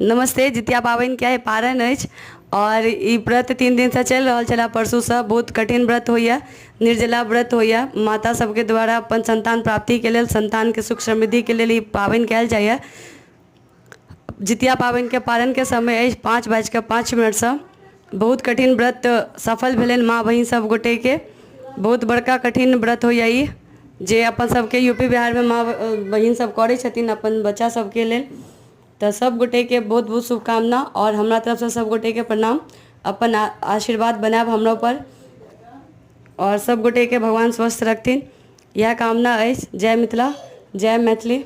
नमस्ते। जितिया पाबनिके आइ पारन अछि आओर ई व्रत 3 दिनसँ चलि रहल छलै। परसूसँ बहुत कठिन व्रत होइए, निर्जला व्रत होइए। माता सबके द्वारा अपन सन्तान प्राप्तिके लेल, सन्तानके सुख समृद्धिके लेल ई पाबनि कयल जाइए। जितिया पाबनिके पारनके समय अछि 5 बाजिकऽ 5 मिनटसँ। बहुत कठिन व्रत सफल भेलनि माँ बहिन सब गोटेके। बहुत बड़का कठिन व्रत होइए ई, जे अपन सबके यू पी बिहारमे माँ बहिन सब करै छथिन अपन बच्चा सबके लेल। तऽ सब गोटेके बहुत बहुत शुभकामना आओर हमरा तरफसँ सब गोटेके प्रणाम। अपन आशीर्वाद बनायब हमरा ऊपर आओर सब गोटेके भगवान स्वस्थ रखथिन, इएह कामना अछि। जय मिथिला, जय मैथिली।